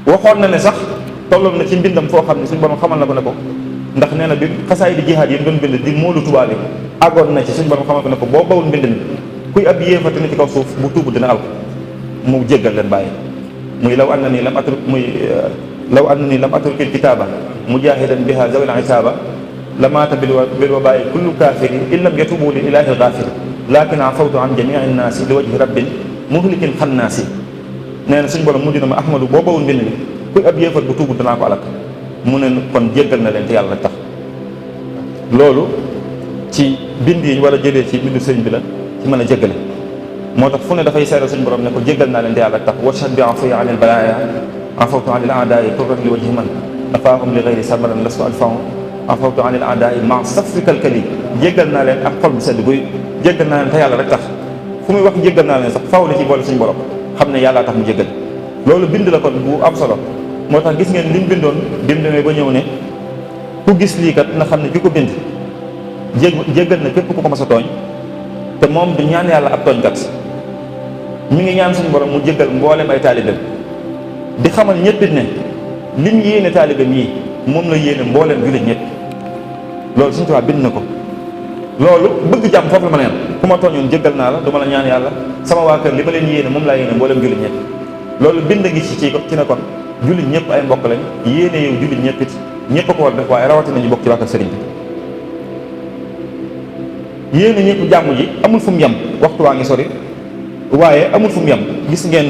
waxoon na ne sax tolloon na ci mbindam foo xam ne suñu borom xamal na ko ne ko ndax nee na bi xasaay di jihaad yi doon bind di moolu tubaab yi àggoon na ci suñu borom xamal ko ne ko boo bawul mbind mi kuy ab yéefate ni ci kaw suuf bu tuubu dina al ko mu jéggal leen bàyyi muy law anna nii lam atruk muy law anna nii lam atrukil kitaaba mujahidan biha zawil isaaba la maata bil wabaayi kullu kaafiri in lam yatubu li ilaahi gaafiri lakin afawtu an jamii nnaasi li wajhi rabbin muhlikin xannaasi nee na suñu borom mujj na ma ahmadu boo bawul mbind mi kuy ab yéefat bu tuubu danaa ko alak mu ne kon jéggal na leen te yàlla tax loolu ci bind yi ñu war a jëlee ci bindu sëriñ bi la ci mën a jéggale moo tax fu ne dafay seeral suñu borom ne ko jéggal naa leen te yàlla tax washhad bi afi an il balaaya afawtu an il aadaai turrat li wajhi man afaahum li gayri sabaran lastu alfahum afawtu an il aadaai ma safrikal kali jéggal naa leen ak xol bu sedd guy jéggal naa leen te yàlla rek tax fu muy wax jéggal naa leen sax faaw la ci boole suñu borom xam ne yàllaa tax mu jéggal loolu bind la kon bu am solo moo tax gis ngeen li mu bindoon bi mu demee ba ñëw ne ku gis lii kat na xam ne ki ko bind jéggal na képp ku ko mas a tooñ te moom du ñaan yàlla ab tooñkat mi ngi ñaan suñu borom mu jéggal mboolem ay taalibeem di xamal ñëpp it ne lim yéene taalibeem yi moom la yéene mboolem jullit ñëpp loolu suñu tubaab bind na ko loolu bëgg jàmm foofu la ma neen ku ma tooñoon jéggal naa la duma la ñaan yàlla sama waa kër li ma leen yéene moom laa yéene mboolem jullit ñëpp loolu bind ngi ci ne kon jullit ñëpp ay mbokk lañ yéene yow jullit ñëpp it ñëpp a ko war def waaye rawatina ñu bokk ci waa kër sëriñ bi yéene ñëpp jàmm ji amul fu mu yem waxtu waa ngi sori waaye amul fu mu yem gis ngeen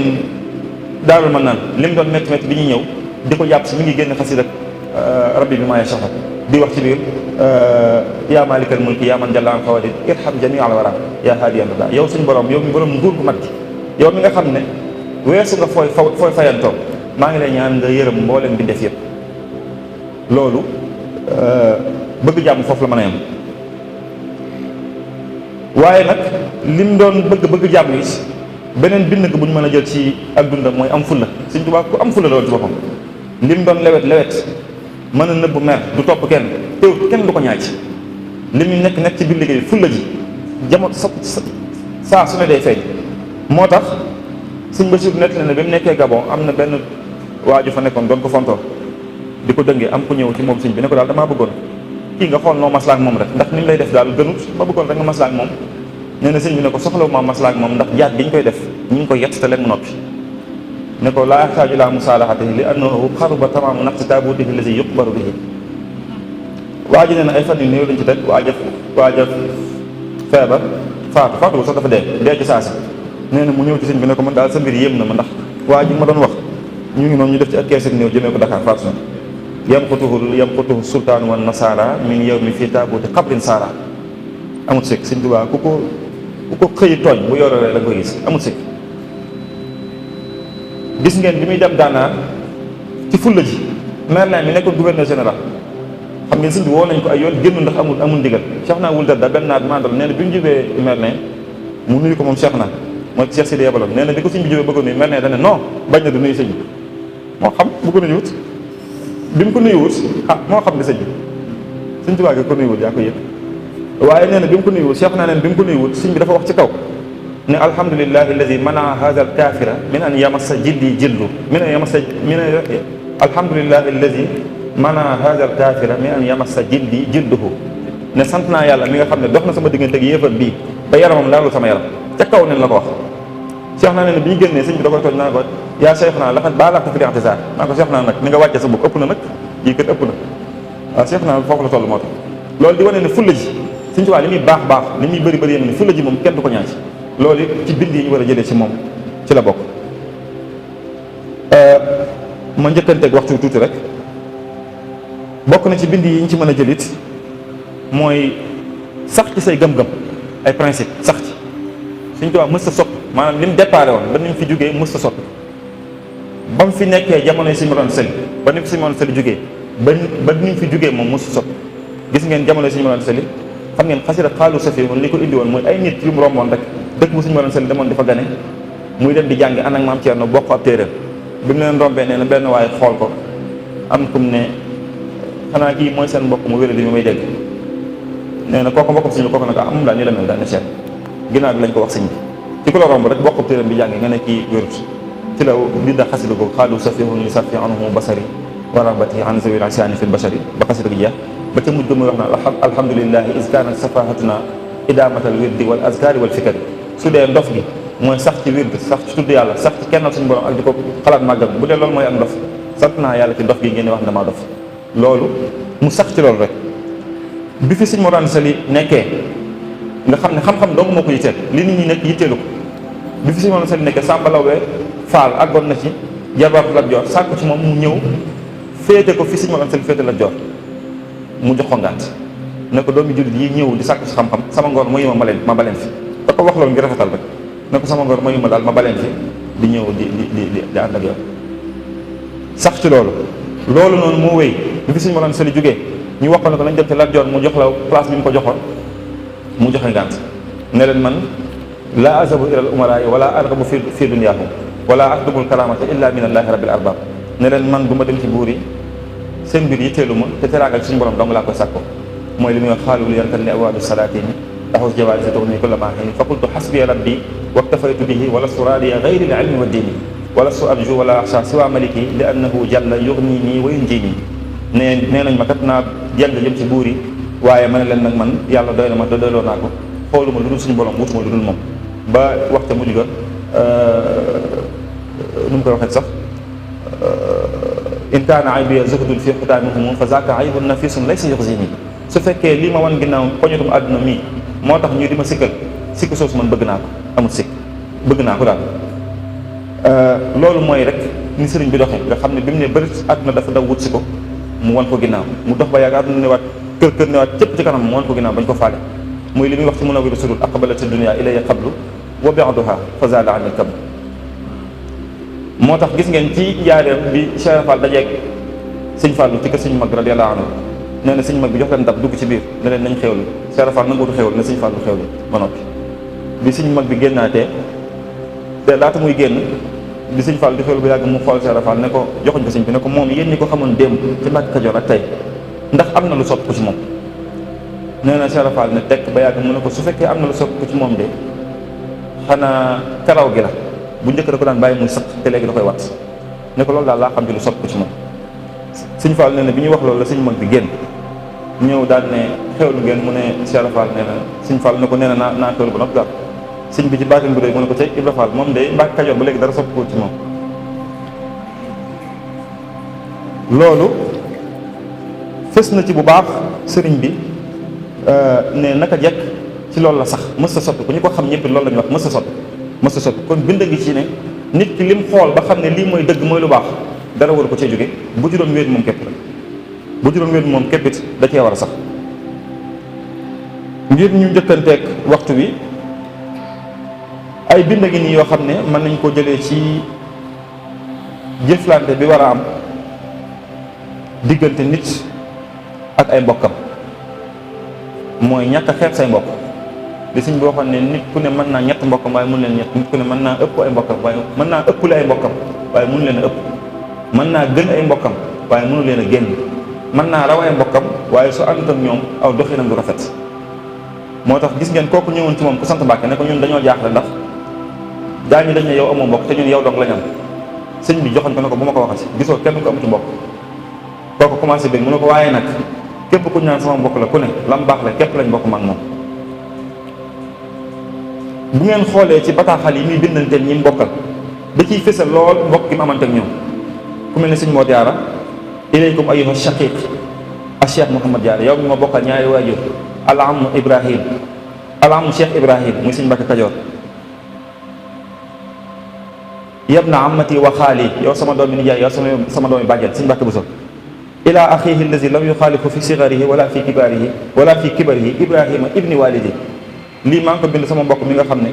Daarul Manaan li mu doon métti métti bi ñuy ñëw di ko jàpp si mi ngi génn xasida rabbi bi maa yashaa di wax ci biir yaa maalikal mulki yaa man jalla an xawadid irham jamii al wara yaa haadiyan rada yow suñu borom yow mi borom nguur gu mag gi yow mi nga xam ne weesu nga fooy fayantoo maa ngi lay ñaan nga yërëm mboolem bi def yëpp loolu bëgg jàmm foofu la mën a yem waaye nag lim doon bëgg jàmm yi beneen bind ko bu ñu mën a jël ci ak dundam mooy am fulla Sëñ Tuubaa ku am fulla la woon ci boppam lim doon lewet mën a nëbbu mer du topp kenn teewut kenn du ko ñaaj li mu nekk ci biir liggéey fulla ji jamono saa su ne day feeñ moo tax Sëñ Basiru nekk na ne ba mu nekkee Gabon am na benn waaju fa nekkoon doon ko fontoo di ko dëngee am ku ñëw ci moom sëñ bi ne ko daal damaa bëggoon kii nga xool noo maslaak moom rek ndax ni mu lay def daal gënut ma bëggoon rek nga maslaak moom nee na sëñ bi ne ko soxlawu ma maslaak moom ndax jaat gi ñu koy def ñu ngi koy yett te leen mu noppi ne ko laa yaxtaaju ila musaalaxatihi li annahu xaruba tamaamu naqsi taabutihi lazi yuqbaru bihi waa ji nee na ay fan yu néew lañ ci teg waaja feebar faatu sax dafa dee ci saasi nee na mu ñëw ci sëñ bi ne ko man daal sa mbir yéem na ma ndax waa ji ma doon wax ñu ngi noonu ñu def ci ak kees ak néew jëmee ko Dakar faatu na yamqutuhu sultaan wa nasara min yawmi fii taabuti xabrin saara amut sikk Sëñ Tuubaa ku ko xëy tooñ bu yororee la nga koy gis amut sikk gis ngeen bi muy dem Gànnaar ci fulla ji Merlin mi nekkoon gouverneur général xam ngeen sëñ bi woo nañ ko ay yoon génn ndax amul ndigal Cheikh naa wul da benn naat mandal nee na bi mu jubee Merlin mu nuyu ko moom Cheikh naa mooy Cheikh Sidi yebaloon nee na bi ko sëñ bi jógee bëggoon nuyu Merlin dane non bañ na du nuyu sëñ bi moo xam bu ko nuyuwut bi mu ko nuyuwut moo xam ne sëñ bi Sëñ Tuubaa gi ko nuyuwut yaa ko yëg waaye nee na bi mu ko nuyuwut Cheikh naa neen bi mu ko nuyuwut sëñ bi dafa wax ci kaw ne alhamdulillahi alladi manaa hada al kafira min an yamassa jildi jildu alhamdulillahi alladi manaa hada al kafira min an yamassa jildi jilduhu ne sant naa yàlla mi nga xam ne dox na sama diggante ak yéefar bii ba yaramam laalul sama yaram ca kaw nen la ko wax Cheikh naa ne bi ñu génnee sëñ bi da koy tooñ naa ko yaa Cheikh naa laxat baa laxta fi i'tizaar naa ko Cheikh naa nag ni nga wàcce sa bopp ëpp na nag yii kat ëpp na waaw Cheikh naa foofu la toll moo tax loolu di wane ne fulla ji Sëñ Tuubaa li muy baax li muy bëri yéen ne fulla ji moom kenn du ko ñaan ci loolu ci bind yi ñu war a jëlee ci moom ci la bokk ma njëkkanteeg waxtu tuuti rek bokk na ci bind yi ñu ci mën a jëlit mooy sax ci say gëm-gëm ay principe sax ci Sëñ Tuubaa mës ta soppi maanaam li mu déparé woon ba ni mu fi jógee mës ta soppi ba mu fi nekkee jamonoy Sëñ Mor Anta Sali ba ni fi Sëñ Mor Anta Sali jógee ba ni mu fi jógee moom mës ta soppi gis ngeen jamonoy Sëñ Mor Anta Sali xam ngeen xasida xaalu safi woon li ko indi woon mooy ay nit yu mu romboon rek dëkk bu Sëñ Mor Anta Sali demoon dafa gane muy dem di jàngi ànd ak maam Thierno bokk ab téeréem bi mu leen rombee nee na benn waaye xool ko am kum ne xanaa kii mooy seen mbokk mu wéra di mi may dégg nee na kooku mbokkum sëñ bi kooku nag amum daal ni la mel daal ne seet ginnaaw bi lañ ko wax sëñ bi ci ku la romb rek bokk ab téeréem bi jàngi nga ne kii wérut ci la binda xasida googu xaalu safihun li safi anhu basari wa rabati an zawil asani fi lbashari ba xasida gi jeex ba ca mujj muy wax na alhamdulillahi is kaanat safahatuna idamatal wirdi wal azkari wal fikari su dee ndof gi mooy sax ci wird sax ci tudd yàlla sax ci kennal suñu borom ak di ko xalaat màggal bu dee loolu mooy ak ndof sant naa yàlla ci ndof gi ngeen di wax ne damaa dof loolu mu sax ci loolu rek bi fi sëñ Mor Anta Sali nekkee nga xam ne xam-xam dong moo ko yitteel li nit ñi nekk yitteelu ko bi fi sëñ Mor Anta Sali nekkee Samba Lawbe Faal àggoon na ci jabaatu Lat Joor sàkku ci moom mu ñëw féete ko fi sëñ Mor Anta Sali féete Lat Joor mu jox ko ngànt ne ko doomi jullit yi ñëw di sàkku si xam-xam sama ngoor ma yima ma baleen fi da ko wax loolu ngir rafetal rek ne ko sama ngoor ma yima daal ma baleen fi di ñëw di ànd ak yow sax ci loolu noonu moo wéy bi fi sëñ Mor Anta Sali jógee ñu wax ko ne ko nañ dem ci Lat Joor mu jox la place bi mu ko joxoon mu joxe ngànt ne leen man laa azabu ila al umara wala argabu fi dunyaahum wala atlubul karamata illa min allahi rabbil arbab ne leen man du ma dem ci buur yi seen mbir yi teelu ma te teraagal suñu borom dong laa koy sàkko mooy li muy wax xaalul yarkan li awaabi salaatini taxus jawaali sa toxni kulla maa xiini fa qultu xasbiya rabbi waktafaytu bihi wala su raadiya gayri al ilmi wa diini wala su arju wala axsha siwa maliki li annahu jalla yugni nii wa yunjini nee nañ ma kat naa jàng jëm ci buur yi waaye ma ne leen nag man yàlla doy na ma doyloo naa ko xooluma lu dul suñu borom wutuma lu dul moom ba waxta mujj ga nu mu koy waxee sax in kaana aybiya zuhdun fi xutaamihum fa zaaka aybun nafisun laysa yuxzini su fekkee lii ma wan ginnaaw poñatum àdduna mii moo tax ñu di ma sikkal sikk soosu man bëgg naa ko amul sikk bëgg naa ko daal loolu mooy rek ni sëriñ bi doxee nga xam ne bi mu ne bëri àdduna dafa daw wut si ko mu wan ko ginnaaw mu dox ba yàgg àdduna ne waat kër ne waat cëpp ci kanam mu wan ko ginnaaw bañ ko faale mooy li muy wax ci Munawwir Surur aqbalat dunya ilayya qablu wa ba'daha fa zaala anil kabl moo tax gis ngeen ci njaareem bi Cheikh Fall dajeeg sëñ Fallu ci kër sëñ mag radiyallahu anhu nee na sëñ mag bi jox leen ndab dugg ci biir ne leen nañ xewlu Cheikh Fall nanguutu xewlu ne sëñ Fallu xewlu ba noppi bi sëñ mag bi génnaatee te laata muy génn bi sëñ Fall di xewlu ba yàgg mu xool Cheikh Fall ne ko joxuñ ko sëñ bi ne ko moom yéen ñi ko xamoon démb ci Mbàkke Kajoor ak tey ndax am na lu sopp ko ci moom nee na Cheikh Fall ne tekk ba yàgg mu ne ko su fekkee am na lu sopp ko ci moom de xanaa karaw gi la bu njëkk da ko daan bàyyi muy sax te léegi da koy wat ne ko loolu daal laa xam ci lu sopp ko ci moom sëñ Fall nee na bi ñuy wax loolu la sëñ mag bi génn ñëw daal ne xewlu ngeen mu ne Cheikh Fall nee na sëñ Fall ne ko nee na naa xewlu ba noppi daal sëñ bi ci baatin bu rëy mu ne ko tey Ibra Fall moom de Mbàkke Kajoor ba léegi dara sopp ko ci moom loolu fës na ci bu baax sëriñ bi ne naka jekk ci loolu la sax mës sa soppi ku ñu ko xam ñëpp loolu la ñuy wax mës sa soppi kon bind ngi ci ne nit ki lim xool ba xam ne lii mooy dëgg mooy lu baax dara waru ko cee jóge bu ci doon wéet moom képp la bu ci doon wéet moom képp it da cee war a sax ngir ñu njëkkanteeg waxtu bi ay bind ngi nii yoo xam ne mën nañ ko jëlee ci jëflante bi war a am diggante nit ak ay mbokkam mooy ñàkk a xeeb say mbokk li suñ bi waxoon ne nit ku ne mën naa ñett mbokkam waaye mun leen ñett nit ku ne mën naa ëpp ay mbokkam waaye mën naa ëppale ay mbokkam waaye mun leen a ëpp mën naa gën ay mbokkam waaye mënu leen a génn mën naa raw ay mbokkam waaye su àndut ak ñoom aw doxinam du rafet moo tax gis ngeen kooku ñëwoon ci moom ku sant Mbàkke ne ko ñun dañoo jaaxle ndax gaa ñi dañ ne yow amoo mbokk te ñun yow dong la ñam sëñ bi joxoon ko ne ko bu ma ko waxati gisoo kenn ko amu ci mbokk kooku commencé bi mu ne ko waaye nag képp ku ñu naan sama mbokk la ku ne lam baax la képp lañ bokk mag moom bu ngeen xoolee ci bataaxal yi muy bindanteel ñi mbokkal da ciy fësal lool mbokk gi mu amante ak ñoom ku mel ne sëñ Moo Jaara ilaykum ayyuha shaqiq a Cheikh Mouhamad Jaara yow mi ma bokkal ñaari waajur alamu Ibrahim alamu Cheikh Ibrahim muy sëñ Mbàkke Kajoor yabna amati wa xaali yow sama doomi nijaay yow sama doomi bàjjen sëñ Mbàkke Buso ila axihi allazi lam yuxaalifu fi sigarihi wala fi kibarihi wala fi kibarihi Ibrahima ibni walidi lii maa ngi ko bind sama mbokk mi nga xam ne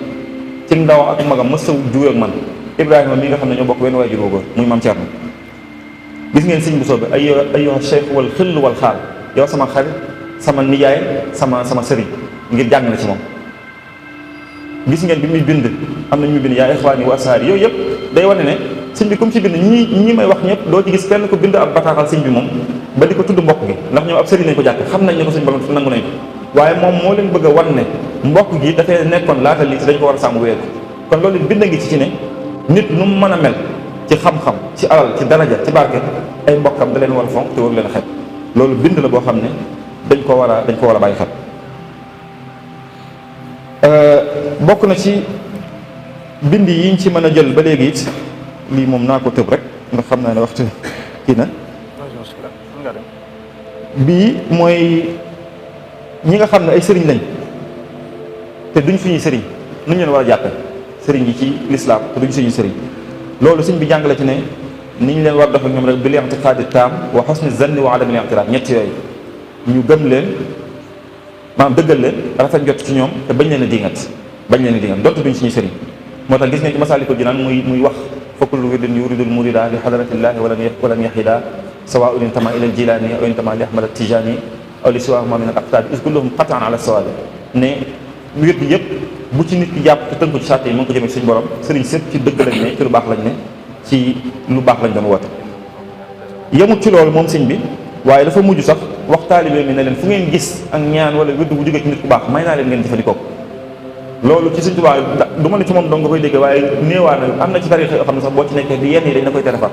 ci ndaw ak magam mës a juwee ak man Ibrahima mi nga xam ne ñoo bokk wenn waajur wu góor muy maam Thierno gis ngeen sëñ Buso bi ayyuha cheikh wal xill wal xaal yow sama xarit sama nijaay sama sëriñ ngir jàng na ci moom gis ngeen bi muy bind am na ñu bind yaa ixwaani wa asaari yooyu yëpp day wane ne sëñ bi comme ci bind ñi may wax ñëpp doo ci gis kenn ko bind ab bataaxal sëñ bi moom ba di ko tudd mbokk gi ndax ñoom ab sëriñ lañ ko jàkk xam nañ ne ko sëñ borom nangu nañ ko waaye moom moo leen bëgg a wan ne mbokk gi dafay nekkoon laata lii te dañ ko war a sàmm wéer kon loolu bind ngi ci ne nit nu mu mën a mel ci xam-xam ci alal ci daraja ci barke ay mbokkam da leen war a fonk te war leen a xet. loolu bind la boo xam ne dañ ko war a bàyyi xel. bokk na ci bind yiñ ci mën a jël ba léegi it lii moom naa ko tëb rek ndax xam naa ne waxtu kii na bii mooy ñi nga xam ne ay sëriñ lañ te duñ suñuy sëriñ nu ñu leen war a jàppe sëriñ yi ci lislaam te duñ suñuy sëriñ loolu sëñ bi jàngale ci ne ni ñu leen war dox ak ñoom rek bil i'tiqaadi taam wa husni zanni wa adamil i'tiraad ñett yooyu ñu gëm leen maanaam dëggal leen rafet njot ci ñoom te bañ leen a dingat donte duñ suñuy sëriñ moo tax gis ngeen ci Masaalikul Jinaan muy wax fa kullu wirdin yuridul murida li hadratillahi walan yahida sawaa'un intama ila al-Jilaani aw intama li Ahmad at-Tijaani aw li siwaahuma min al-aqtaab is kulluhum qat'an ala sawaab ne wird yëpp bu ci nit ki jàpp te tënku ci sàtt yi mu ngi ko jëmee ci suñu borom sëriñ sëpp ci dëgg lañ ne ci lu baax lañ ne ci lu baax lañ doon woote. yemut ci loolu moom sëñ bi waaye dafa mujj sax wax taalibe mi ne leen fu ngeen gis ak ñaan wala wird bu jógee ci nit ku baax may naa leen ngeen jëfandikoo loolu ci Sëñ Tuubaa du ma ne ci moom dong nga koy dégg waaye néewaa na am na ci tariixa yoo xam ne sax boo ci nekkee di yenn yi dañ la koy tere far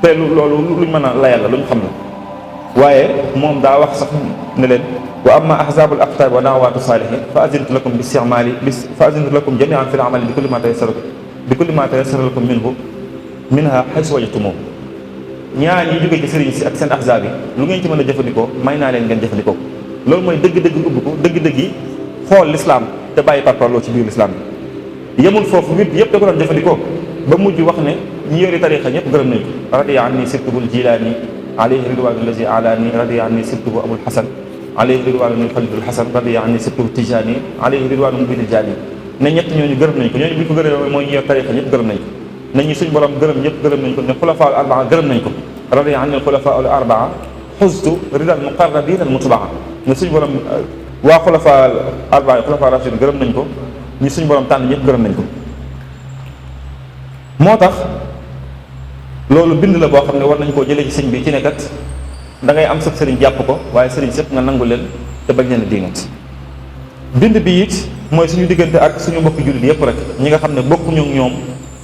te loolu luñ mën a layal la luñ xam la waaye moom daa wax sax ne leen wa amma ahzaabul aqtaab wa da'awaatu saalihiin fa azintu lakum bi isti'maali fa azintu lakum jamii'an fil amali bi kulli maa tayassara lakum minhaa haysu wajadtumuuh ñaan yi jógee ci sëriñ si ak seen ahzaab yi lu ngeen ci mën a jëfandikoo may naa leen ngeen jëfandikoo loolu mooy dëgg-dëgg ubbi ko dëgg-dëgg yi xool lislaam te bàyyi parparloo ci biir lislaam bi yemul foofu wit yëpp da ko doon jëfandikoo ba mujj wax ne ñi yori tariixa ñëpp gërëm nañ ko radiya anni sibtuhul jilaani alayhi ridwaanu lazi alaani radiya anni sibtuhu abul hasan alayhi ridwaanu xalidul hasan radiya anni sibtuhu tijaani alayhi ridwaanu mubidil jaani ne ñett ñooñu gërëm nañ ko ñooñu bi ko gërëm mooy ñi yor tariixa ñëpp gërëm nañ ko ne ñu suñ borom gërëm ñëpp gërëm nañ ko ne xulafaa al arbaa gërëm nañ ko radiya anni xulafaa al arbaa xustu ridal muqarrabin al mutbaa ne suñ borom waa xulafaa arbaa xulafaa rashidin gërëm nañ ko ñi suñ borom tànn ñëpp gërëm nañ ko moo tax loolu bind la boo xam ne war nañ koo jëlee ci sëñ bi ci nekkat da ngay am sëb sëriñ jàpp ko waaye sëriñ sëpp nga nangu leen te bañ leen a dingat bind bi it mooy suñu diggante ak suñu mbokki jullit yëpp rek ñi nga xam ne bokkuñu ñoom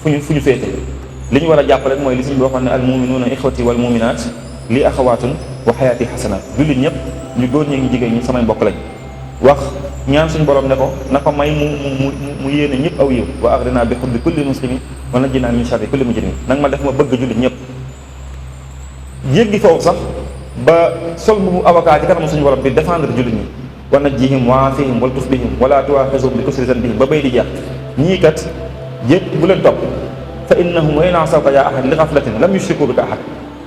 fu ñu féete li ñu war a jàpp rek mooy li sëñ bi waxoon ne al muminuuna ixwati wal muminaat lii axawaatun wa xayaati xasanaat jullit ñëpp ñu góor ñi ngi jigéen ñi samay mbokk lañ wax ñaan suñu borom ne ko na ko may mu yéene ñëpp aw yiw wa aghnina bi hubbi kulli muslimin wa najjina min sharri kulli mujrimin nag ma def ma bëgg jullit ñëpp yéggi foofu sax ba sol bu avocat ci kanam suñu borom bi défendre jullit ñi wa najjihim wa aafihim wal tuf bihim wala tuwaaxizhum bi kusri zanbihim ba bay di jeex ñii kat yëpp bu leen topp fa innahum wa in asawka yaa ahad li ghaflatin lam yushriku bika ahad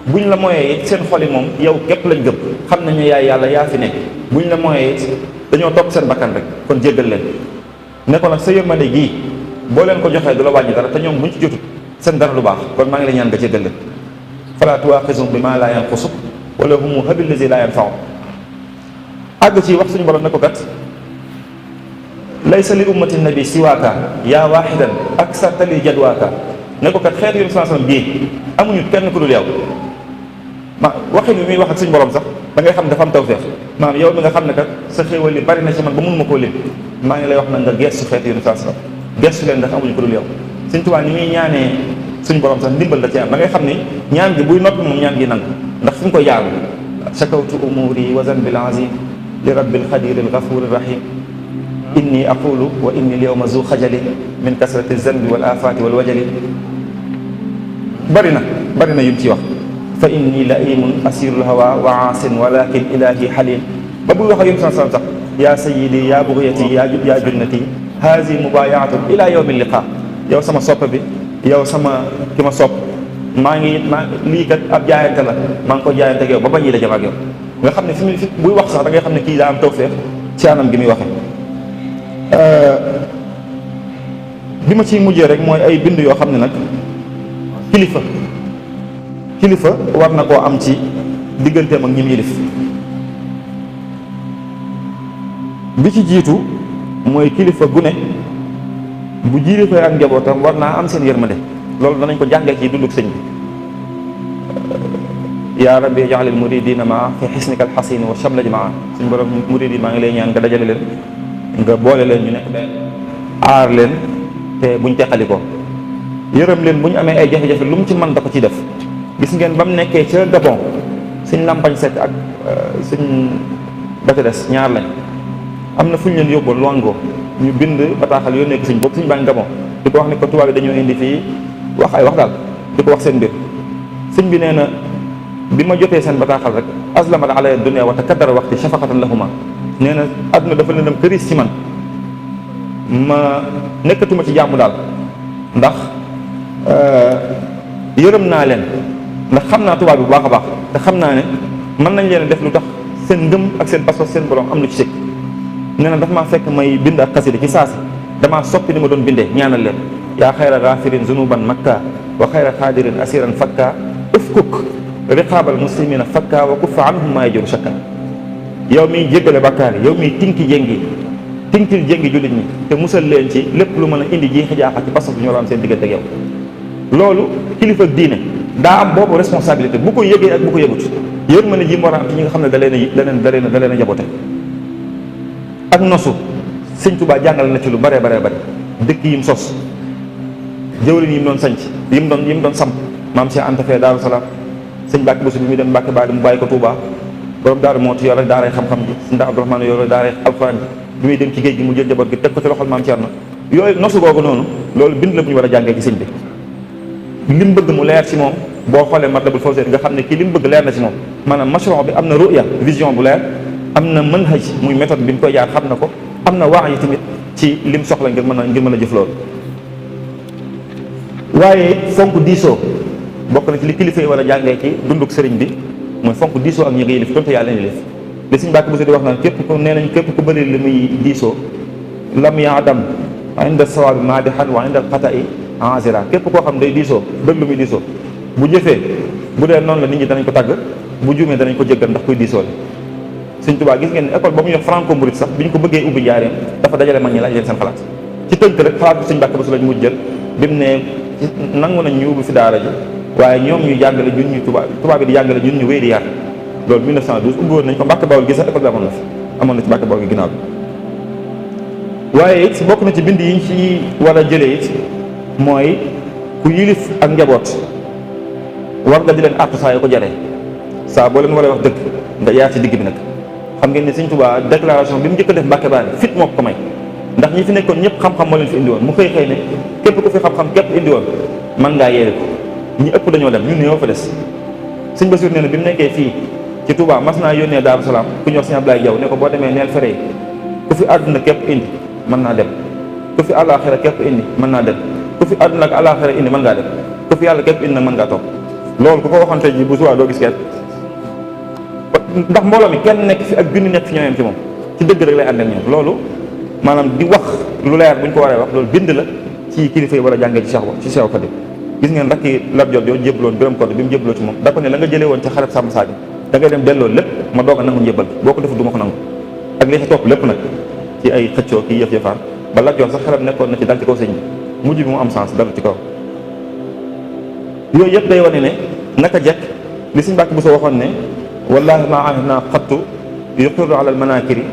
buñ la mooyee it seen xol yi moom yow képp lañ gëm xam nañu yaay yàlla yaa fi nekk buñ la mooyee it dañoo topp seen bakkan rek kon jéggal leen ne ko nag sa yërmande gii boo leen ko joxee du la wàññi dara te ñoom buñ ci jotut seen dara lu baax kon maa ngi la ñaan nga jéggal leen fala tuwaaxizhum bi maa laa yanqusuk wala humu habil lazi laa yanfa'u àgg ci wax suñu borom ne ko kat laysa li ummati nabi siwaaka yaa waaxidan aksarta li jadwaaka ne ko kat xeetu yéen sallallahu alayhi wasallam bii amuñu kenn ku dul yow ma waxin bi muy wax ak suñu borom sax da ngay xam dafa am tawfeex maanaam yow mi nga xam ne kat sa xéewal yi bari na ci man ba mënuma koo lim maa ngi lay wax nag nga gestu xeetu yéen sallallahu alayhi wasallam gestu leen ndax amuñu ku dul yow Sëñ Tuubaa ni muy ñaanee suñu borom sax ndimbal da ci am da ngay xam ni ñaan gi buy noppi moom ñaan gi nangu ndax fi mu koy jaaru shakawtu umuri wa zanbil azim li rabbil xadiril gafurir rahim inni aqulu wa inni al yawma zu xajali min kasrati zanbi wal afati wal wajali bari na yum ci wax fa inni laimun asirul hawa wa aasin walakin ilahi halim ba buy wax ak yum sax yaa sayyidi yaa bugyati yaa junnati haasi mubayaatun ila yawmi liqa yow sama sopp bi yow sama ki ma sopp maa lii kat ab jaayante la maa ngi ko jaayante ak yow ba bañ yi dajam ak yow nga xam ne fi buy wax sax da ngay xam ne kii daa am tawfeex ci anam gi muy waxe bi ma ciy mujjee rek mooy ay bind yoo xam ne nag kilifa war na koo am ci digganteem ak ñim yilif bi ci jiitu mooy kilifa gu ne bu jiirifee ak njabootam war naa am seen yërmande loolu danañ ko jàngee ci dunduk sëñ bi yaa rabbi ja'alil muridina maa fi xisnikal xasini wa shamla jamaa suñ borom murid yi maa ngi lay ñaan nga dajale leen nga boole leen ñu nekk benn aar leen te buñ teqali ko yërëm leen bu ñu amee ay jafe-jafe lu mu ci mën da ko ci def. gis ngeen ba mu nekkee ca Gabon suñ Lampañ Seck ak suñ ba ca des ñaar lañ am na fu ñu leen yóbboon Luango ñu bind bataaxal yónnee ko suñ boobu suñ baa ngi Gabon di ko wax ne ko tubaab yi dañoo indi fii wax ay wax daal di ko wax seen mbir sëñ bi nee na bi ma jotee seen bataaxal rek aslamat alaya dunia wa takaddara waxti shafaqatan lahuma nee na àdduna dafa leen dem këris ci man ma nekkatuma ci jàmm daal ndax yërëm naa leen ndax xam naa tubaab bi bu baax a baax te xam naa ne mën nañ leen def lu tax seen ngëm ak seen pas-pas seen borom am lu ci sëkk nee na dafa maa fekk may bind ak xasida ci saasi damaa soppi ni ma doon bindee ñaanal leen yaa xayra gaafirin zunuban makka wa xayra xaadirin asiran fakka ufkuk riqaabal muslimina fakka wa kuffa anhum maa yajuru shakka yow miy jéggale bakkaar yi yow miy tinkil jéngi jullit ñi te musal leen ci lépp lu mën a indi jiixi jaaxa ci pas-pas bu ñoo am seen diggante ak yow loolu kilifa ak diine daa am boobu responsabilité bu ko yëgee ak bu ko yëgut yër ma ne ji mu war a am ci ñi nga xam ne da leen a jabote ak nosu sëñ Tuubaa jàngale na ci lu bare dëkk yim sos jëwriñ yim doon sanc yim doon samp maam Cheikh Anta Fee Daaru Salaam sëñ Mbàkke Buso bi muy dem Mbàkke Baali mu bàyyi ko Tuubaa borom Daaru Mooti yore daaray xam-xam ji sëñ Daa Abdourahmane yore daaray alxuraan ji bi muy dem ci géej gi mu jël njaboot gi teg ko ci loxol maam Cerno yooyu nosu googu noonu loolu bind la bu ñu war a jàngee ci sëñ bi li mu bëgg mu leer ci moom boo xoolee Matlabul Fawzayni nga xam ne kii li mu bëgg leer na ci moom maanaam mashru' bi am na ruya vision bu leer am na manhaj muy méthode bi mu koy jaar xam na ko am na wax yi tamit ci lim soxla ngir mën a jëf loolu. waaye fonk diisoo bokk na ci li kilifa yi war a jàngee ci dunduk sëriñ bi mooy fonk diisoo ak ñi nga yilif donte yàlla leen yilif li Sëriñ Mbàkke Buso di wax naan képp ku bëri li muy diisoo lam yaadam inda sawaabi maadihan wa inda alxata'i azira képp koo xam day diisoo bëgg lu muy diisoo bu jëfee bu dee noonu la nit ñi danañ ko tàgg bu juumee danañ ko jéggal ndax kuy diisoo la Sëñ Tuubaa gis ngeen ne école ba mu yox franco mouride sax bi ñu ko bëggee ubbi njaareem dafa dajale mag ñi laaj leen seen xalaat ci tënk rek xalaat bu Sëñ Mbàkke Buso lañ mujj jël bi mu ne nangu nañ ñu ubbi fi daara ji waaye ñoom ñuy jàngale ñun ñu tubaab bi di jàngale ñun ñu wéy di yar loolu 1912 ubbi woon nañ ko Mbàkke Bawol gi sax école bi amoon na ci Mbàkke Bawol gi ginnaaw bi waaye it bokk na ci bind yi ñu ci war a jëlee it mooy ku yilif ak njaboot war nga di leen àttu saa yoo ko jaree saa boo leen war a wax dëgg nga yaar ci digg bi nag xam ngeen ne Sëñ Tuubaa déclaration bi mu njëkk a def Mbàkke Baari fit moo ko may ndax ñi fi nekkoon ñëpp xam-xam moo leen fi indi woon mu xëy ne képp ku fi xam-xam képp indi woon man ngaa yeewi ko ñi ëpp dañoo dem ñun ñoo fa des Sëñ Basiru nee na bi mu nekkee fii ci Touba mas naa yónnee Daaru Salaam ku ñuy wax Sëñ Ablaye Jaw ne ko boo demee neel fere ku fi àdduna képp indi mën naa dem ku fi àllaaxira képp indi mën naa dem ku fi àdduna ak àllaaxira indi mën ngaa dem ku fi yàlla képp indi nag mën ngaa toog loolu ku ko waxoon tey ji bu subaa doo gis kenn ndax mbooloo mi kenn nekk fi ak junni nekk fi ñooyam ci moom ci dëgg rek lay àndal ñoom loolu maanaam di wax lu leer bu ñu ko waree wax loolu bind la ci kilifa yi war a jàngee ci Cheikh Xadim gis ngeen rakki Lat Joor yoo jébaloon Biram Koddu bi mu jébaloo ci moom da ko ne la nga jëlee woon ca xaret Sàmm Sadio da ngay dem delloo lépp ma doog a nangu njébal boo ko defut du ma ko nangu ak li ci topp lépp nag ci ay xëccoo kii yëf-yëfaan ba Lat Joor sax xelam nekkoon na ci dal ci kaw sëñ bi mujj bi mu am sens dal ci kaw yooyu yëpp day wane ne naka jekk li Sëñ Mbàkke Buso waxoon ne wallahi ma ahna xattu yuqiru ala almanakiri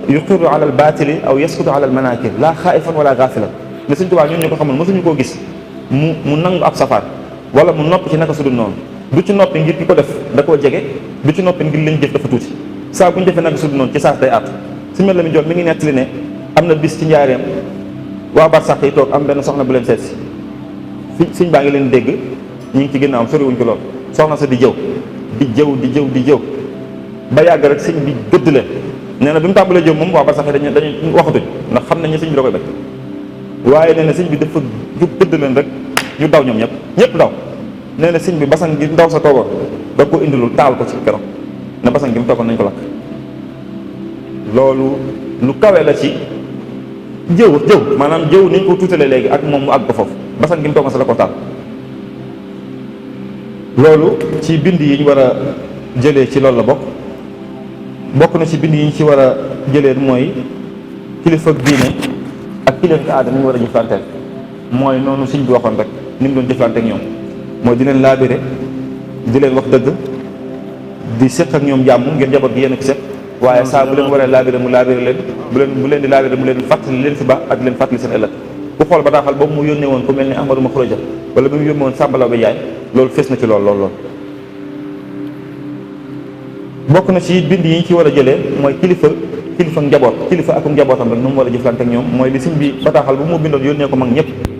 yuqiru ala albatili aw yaskutu ala almanakir la xaifan wala gafilan ne Sëñ Tuubaa ñun ñu ko xamul mosuñu koo gis mu nangu ab safaan wala mu noppi ci naka su dul noonu du ci noppi ngir ki ko def da koo jege du ci noppi ngir lañ jëf dafa tuuti saa bu ñu defee naka su dul noonu ci saas day àtt su mel la mi jox mi ngi nettali ne am na bis ci njaareem waa barsax yi toog am benn soxna bu leen seet si sëñ baa ngi leen dégg ñu ngi ci ginnaaw soriwuñ ko lool soxna sa di jëw ba yàgg rek sëñ bi gëdd leen nee na bi mu tàmbalee jëw moom waa barsax yi dañuy waxatuñ ndax xam nañ ne sëñ bi da koy bañ waaye nee na sëñ bi dafa jub gëdd leen rek ñu daw ñoom ñëpp daw nee na sëñ bi basan gi ndaw sa toogoon da ko indilul taal ko ci keroog ne basan gi mu toogoon nañ ko lakk loolu lu kawe la ci jëw maanaam jëw niñ ko tuutalee léegi ak moom mu àgg ko foofu basan gi mu toogoon sa la ko taal loolu ci bind yi ñu war a jëlee ci loolu la bokk na ci bind yi ñu ci war a jëlee mooy kilifa diine ak kilifa aada ni ñu war a jëflanteel mooy noonu sëñ bi waxoon rek ni mu doon jëflanteek ñoom mooy di leen laabire di leen wax dëgg di séq ak ñoom jàmm ngeen njaboot gi yéen ak séq waaye saa bu leen waree laabire mu laabire leen bu leen di laabire mu leen fàttali leen fi baax ak leen fàttali seen ëllëg ku xool bataaxal boobu mu yónnee woon ku mel ni Ahmadou Makhourédia wala bi mu yónnee woon Samba Laobé Ndiaye loolu fees na ci lool. bokk na ci bind yi ñu ci war a jëlee mooy kilifa njaboot kilifa ak njabootam rek nu mu war a jëflante ak ñoom mooy li sëñ bi bataaxal bu mu bindoon yónnee ko mag ñëpp.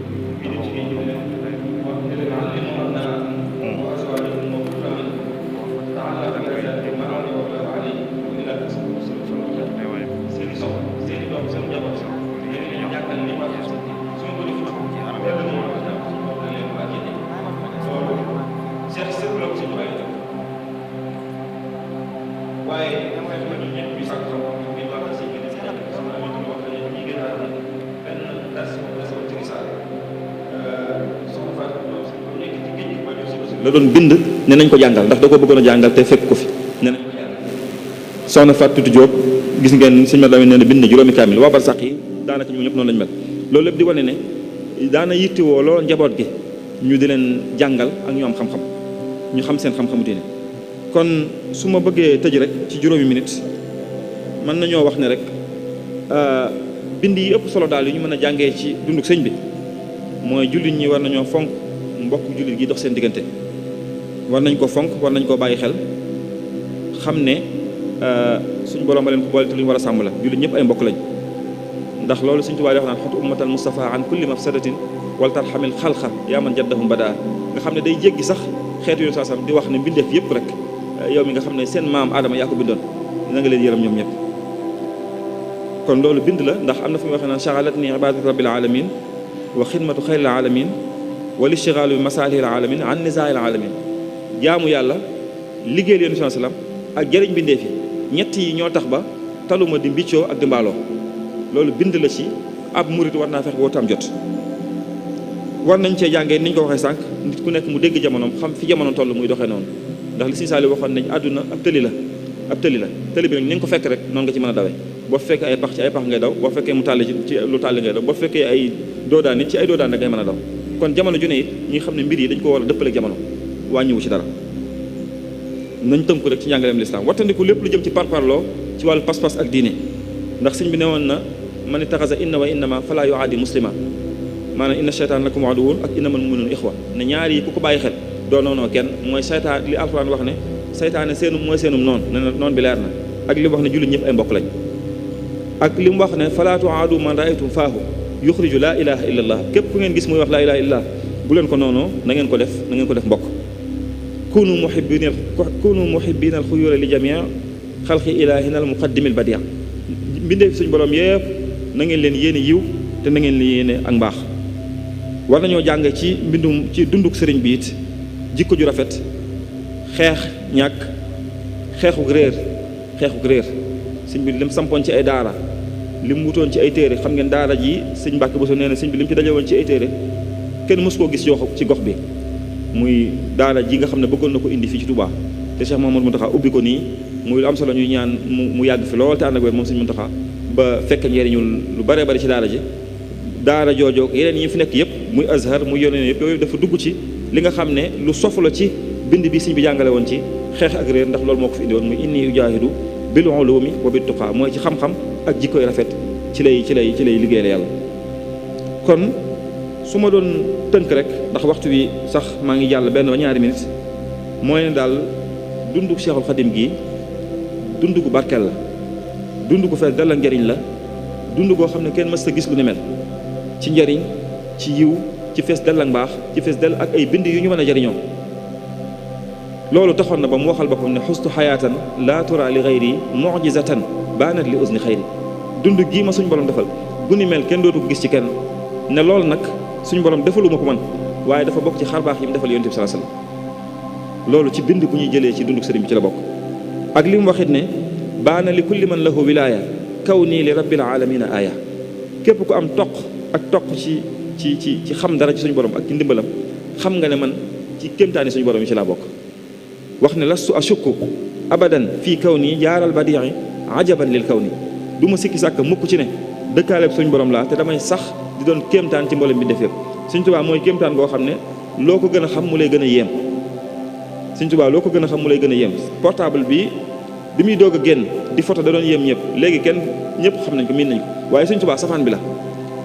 la doon bind ne nañ ko jàngal ndax da ko bëggoon a jàngal te fekk ko fi ne nañ ko jàngal soxna Fatou Diop gis ngeen sëñ Madaw nee na bind na juróomi kaamil waa Barsàq yi daanaka ñoom ñëpp noonu lañ mel loolu lépp di wane ne daana yittewoo lool njaboot gi ñu di leen jàngal ak ñu am xam-xam ñu xam seen xam-xamu diine kon su ma bëggee tëj rek ci juróomi minute mën nañoo wax ne rek bind yi ëpp solo daal yi ñu mën a jàngee ci dunduk sëñ bi mooy jullit ñi war nañoo fonk mbokk jullit gi dox seen diggante war nañ ko fonk war nañ koo bàyyi xel xam ne suñ borom ba leen ko boole te lu ñu war a sàmm la jullit ñëpp ay mbokk lañ ndax loolu suñ tubaab di wax naan xot ummatal Mustafa an kulli mafsadatin wal tarxamil xalqa yaa man jaddahum badaa nga xam ne day jéggi sax xeetu yu saasam di wax ne mbindeef yëpp rek yow mi nga xam ne seen maam Adama yaa ko bindoon na nga leen yërëm ñoom ñëpp kon loolu bind la ndax am na fu muy waxee naan shaghalat ni ibadatu rabbil alamin wa xidmatu xayril alamin wal ishtighalu bi masalihil alamin an nisaa'il alamin jaamu yàlla liggéeyal yonent bi sallam ak jëriñ bindeef yi ñett yi ñoo tax ba taluma di mbiccoo ak di mbaaloo loolu bind la ci ab murit war naa fex boo tam jot war nañ cee jàngee niñ ko waxee sànq nit ku nekk mu dégg jamonoom xam fi jamono toll muy doxee noonu ndax li Sëñ Saaliw waxoon nañ àdduna ab tëli la tëli bi nag ni nga ko fekk rek noonu nga ci mën a dawee boo fekkee ay pax ci ay pax ngay daw boo fekkee mu tàlli ci lu tàlli ngay daw boo fekkee ay doodaan nit ci ay doodaan rek ngay mën a daw kon jamono ju ne it ñi xam ne mbir yi dañ ko war a dëppaleeg jamono wàññiwu ci dara nañ tënku rek ci njàngaleem lislaam wattandiku lépp lu jëm ci parparloo ci wàllu pas-pas ak diine ndax sëñ bi ne woon na man itaxasa inna wa innama fala yuaadi muslima maanaam inna cheytaan lakum aduwwun ak innamal mu'minuuna ixwa ne ñaar yi ku ko bàyyi xel doo noonoo kenn mooy seytaan li alxuraan wax ne seytaane seenum mooy seenum noonu ne na noonu bi leer na ak li mu wax ne jullit ñëpp ay mbokk lañ ak li mu wax ne fala tuaadu man raaytum faahu yuxriju laa ilaha illa allah képp ku ngeen gis muy wax laa ilaha illa allah bu leen ko noonoo na ngeen ko def mbokk kunu muhibbina al xuyura li jamia xalqi ilahina al muqaddimi al badia mbindee fi suñu borom yëpp na ngeen leen yéene yiw te na ngeen leen yéene ak mbaax war nañoo jàng ci ci dunduk sëriñ bi it jikko ju rafet xeex ñàkk xeexuk réer sëñ bi lim sampoon ci ay daara lim wutoon ci ay téere xam ngeen daara ji sëñ Mbàkke Bousso nee na sëñ bi lim ci dajewoon ci ay téere kenn mës koo gis yoo ci gox bi muy daara ji nga xam ne bëggoon na ko indi fii ci Touba te Cheikh Mouhamadou Mountakha ubbi ko nii muy lu am solo ñuy ñaan mu yàgg fi lool te ànd ak wér moom sëñ Mountakha ba fekk njëriñu lu bare bari ci daara joojoo yeneen yi fi nekk yëpp muy Azhar muy yoneen yëpp yooyu dafa dugg ci li nga xam ne lu sofu la ci bind bi sëñ bi jàngale woon ci xeex ak réer ndax loolu moo ko fi indi woon muy inni ujaahidu bil ulumi wa bit tuqaa mooy ci xam-xam ak jikkoy rafet ci lay liggéeyal yàlla. kon su ma doon tënk rek ndax waxtu wi sax maa ngi jàll benn ba ñaari minutes mooy ne daal dundu Cheikhul Khadim gi dund gu barkeel la dund gu fees dal ak njëriñ la dund goo xam ne kenn mës a gis lu ne mel ci njëriñ ci yiw ci fees dal ak mbaax ci fees dal ak ay bind yu ñu mën a jëriñoo loolu taxoon na ba mu waxal boppam ne xustu xayaatan laa tura li xayri mujizatan baanat li usni xayri dund gii ma suñ borom defal bu ni mel kenn dootu ko gis ci kenn ne loolu nag suñ borom defaluma ko man waaye dafa bokk ci xarbaax yi mu defal yonent bi sallallahu alayhi wasallam loolu ci bind bu ñuy jëlee ci dunduk sëriñ bi ci la bokk ak li mu waxit ne baana li kulli man lahu wilaaya kaw nii li rabbil alamina aaya képp ku am toq ci xam dara ci suñu borom ak ci ndimbalam xam nga ne man ci kéemtaani suñu borom yi ci laa bokk wax ne lastu ashukku abadan fii kaw nii jaaral badii ajaban lil kaw nii du ma sikki sàkk mukk ci ne dëkkaaleeb suñu borom laa te damay sax di doon kéemtaan ci mboolem bi def yëpp Sëñ Tuubaa mooy kéemtaan goo xam ne loo ko gën a xam mu lay gën a yéem Sëñ Tuubaa loo ko gën a xam mu lay gën a yéem portable bi muy doog a génn di photo da doon yéem ñëpp léegi kenn ñëpp xam nañ ko miin nañ ko waaye Sëñ Tuubaa safaan bi la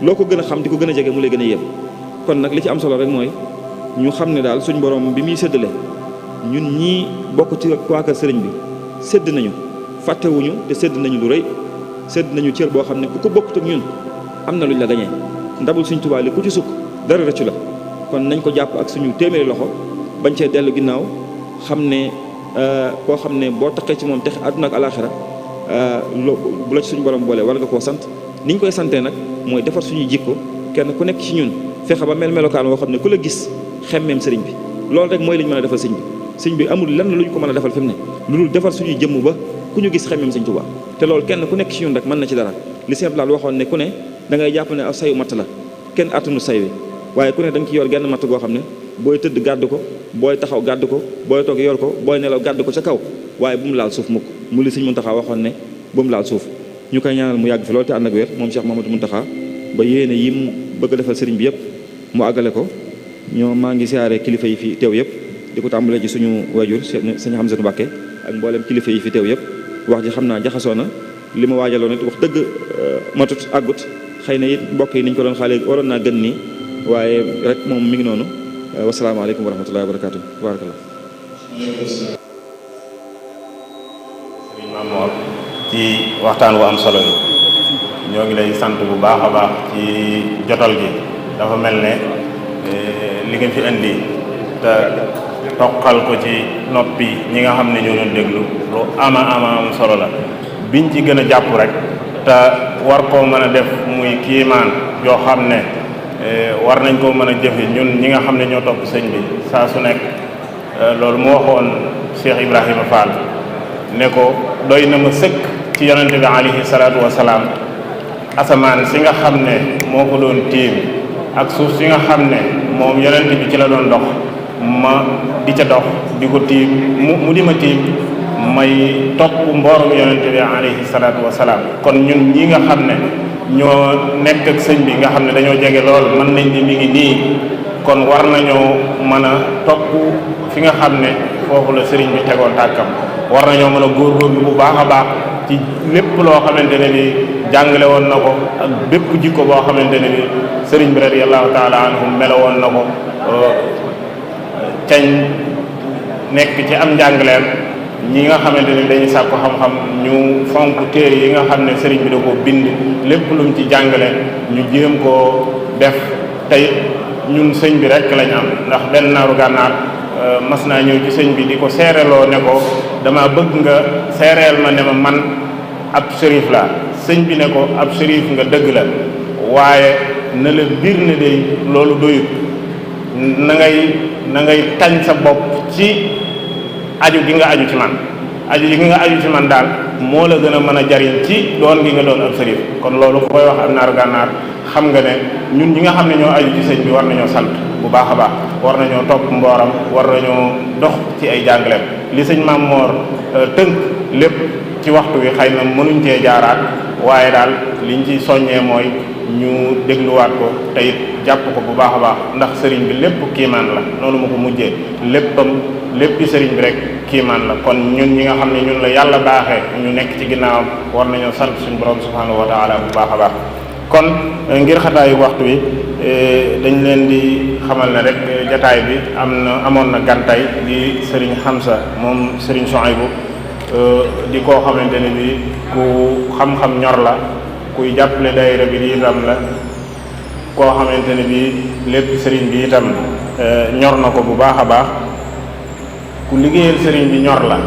loo ko gën a xam di ko gën a jege mu lay gën a yéem. kon nag li ci am solo rek mooy ñu xam ne daal suñ borom bi muy séddale ñun ñii bokk ci waa kër sëriñ bi sédd nañu fàttewuñu te sédd nañu lu rëy sédd nañu cër boo xam ne ku ko bokkut ak ñun am na luñ la gañee ndabul suñ Tuubaa li ku ci sukk dara rëccu la. kon nañ ko jàpp ak suñu téeméeri loxo bañ cee dellu ginnaaw xam ne koo xam ne boo taxee ci moom tex àdduna ak alaaxira bu la ci suñu borom boole war nga koo sant ni ñu koy santee nag mooy defar suñuy jikko kenn ku nekk ci ñun fexe ba melokaan woo xam ne ku la gis xemmeem sëriñ bi loolu rek mooy li ñu mën a defal sëñ bi amul lenn lu ñu ko mën a defal fi mu ne lu dul defar suñuy jëmm ba ku ñu gis xemmeem sëñ Tuubaa te loolu kenn ku nekk ci ñun rek mën na ci dara li Sëñ Abdou Lahad waxoon ne ku ne da ngay jàpp ne aw sayu matt la kenn attanu say wi waaye ku ne da nga ci yor genn matt goo xam ne booy tëdd gàdd ko booy taxaw gàdd ko booy toog yor ko booy nelaw gàdd ko ca kaw waaye bu mu laal suuf mukk mu li Sëñ Muntaxa waxoon ne bu mu laal suuf ñu koy ñaanal mu yàgg fi loolu te ànd ak wér moom Cheikh Mouhamadou Muntaxa ba yéene yi mu bëgg a defal sëriñ bi yëpp mu àggale ko ñoo maa ngi siyaare kilifa yi fi teew yëpp di ko tàmbalee ci suñu wajur sëñ Hamzatu Mbàkke ak mboolem kilifa yi fi teew yëpp wax ji xam naa jaxasoo na li ma waajaloon it wax dëgg matut àggut xëy na it mbokk yi niñ ko doon xaale waroon naa gën nii waaye rek moom mi ngi noonu wasalaamaaleykum wa rahmatullahi wa barakaatu tabarakallah. Sëriñ Mamoor ci waxtaan wu am solo yi ñoo ngi lay sant bu baax a baax ci jotal gi dafa mel ne li nga fi indi te toqal ko ci noppi ñi nga xam ne ñoo doon déglu lu ama am solo la biñ ci gën a jàpp rek te war koo mën a def muy kiimaan yoo xam ne war nañ koo mën a jëfe ñun ñi nga xam ne ñoo topp sëñ bi saa su nekk loolu mu waxoon Cheikh Ibrahima Fall ne ko doy na ma sëkk ci yonente bi alayhi salaatu wasalaam asamaan si nga xam ne moo ko doon tiim ak suuf si nga xam ne moom yonente bi ci la doon dox ma di ca dox di ko tiim mu di ma tiim may topp mboorum yonente bi alayhi salaatu wasalaam kon ñun ñi nga xam ne ñoo nekk ak sëñ bi nga xam ne dañoo jege lool mën nañ ni mi ngi nii kon war nañoo mën a topp fi nga xam ne foofu la sëriñ bi tegoon tàkkam war nañoo mën a góorgóorlu bu baax a baax ci lépp loo xamante ne bi jàngale woon na ko ak bépp jikko boo xamante ne bi sëriñ bi radiyallahu taala anhum melo woon na ko cañ nekk ci am njàngaleem ñi nga xamante ne dañuy sàkku xam-xam ñu fonk téere yi nga xam ne sëriñ bi da ko bind lépp lu mu ci jàngale ñu jéem koo def tey ñun sëñ bi rek lañ am ndax benn naaru gànnaar mas naa ñëw ci sëñ bi di ko seereloo ne ko dama bëgg nga seereel ma ne ma man ab shérif la sëñ bi ne ko ab shérif nga dëgg la waaye na la biir ne day loolu doyut na ngay tañ sa bopp ci aju gi nga aju ci man aju gi nga aju ci man daal moo la gën a mën a jariñ ci doon gi nga doon ab sërif kon loolu ku koy wax am naaru gànnaar xam nga ne ñun ñi nga xam ne ñoo aju ci sëñ bi war nañoo sant bu baax a baax war nañoo topp mbooram war nañoo dox ci ay jàngaleem li sëñ Maam Moor tënk lépp ci waxtu wi xëy na mënuñ cee jaaraat waaye daal liñ ci soññee mooy ñu dégluwaat ko te it jàpp ko bu baax a baax ndax sëriñ bi lépp kiimaan la noonu ma ko mujjee léppi sëriñ bi rek kiimaan la kon ñun ñi nga xam ne ñun la yàlla baaxee ñu nekk ci ginnaawam war nañoo sant suñu borom subhanahu wa taala bu baax a baax kon ngir xataayu waxtu wi dañ leen di xamal ne rek jataay bi amoon na gantay di sëriñ Hamza moom sëriñ Souhaïbou di koo xamante ne bi ku xam-xam ñor la kuy jàppale daayira bi di itam la koo xamante ne bi lépp sëriñ bi itam ñor na ko bu baax a baax ku liggéeyal sëriñ bi ñor la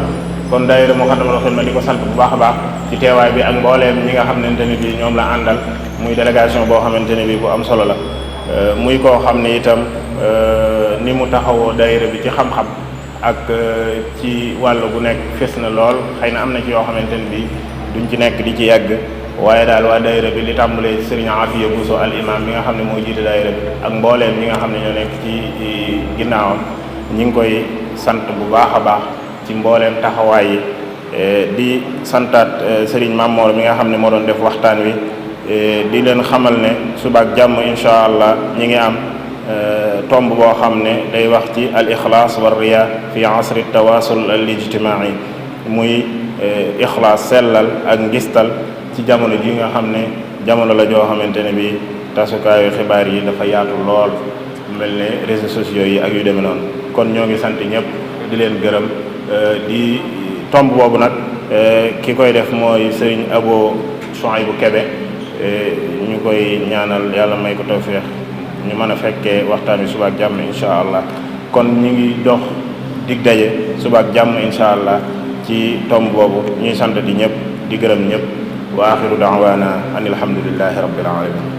kon daayira Moukhaddamatoul Khidma di ko sant bu baax a baax ci teewaay bi ak mbooleem ñi nga xamante ne bi ñoom la àndal muy délégation boo xamante ne bi bu am solo la muy koo xam ne itam ni mu taxawoo daayira bi ci xam-xam ak ci wàll gu nekk fes na lool xëy na am na ci yoo xamante ne bi duñ ci nekk di ci yàgg waaye daal waa daayira bi li tàmbalee sëriñ Afiya Buso al imam bi nga xam ne mooy jiite daayira bi ak mbooleem ñi nga xam ne ñoo nekk ci ginnaawam ñi ngi koy sant bu baax a baax ci mbooleem taxawaay yi di santaat sëriñ Mamor mi nga xam ne moo doon def waxtaan wi di leen xamal ne suba ak jàmm incha allah ñi ngi am tomb boo xam ne day wax ci al ixlaas wa riya fi asri tawasul al ijtimaai muy ixlaas sellal ak ngistal ci jamono ji nga xam ne jamono la joo xamante ne bi tasukaayu xibaar yi dafa yaatu lool mel ne réseaux sociaux yi ak yu demee noonu kon ñoo ngi sant ñëpp di leen gërëm di tomb boobu nag ki koy def mooy sëriñ Abo Souhaïbou Kébé ñu koy ñaanal yàlla may ko tawfeex ñu mën a fekkee waxtaan wi suba ak jàmm incha allah kon ñu ngi dox dig daje suba ak jàmm incha allah ci tomb boobu ñuy sant di ñëpp di gërëm ñëpp wa axiru daawaana an alhamdulillahi rabbil alamin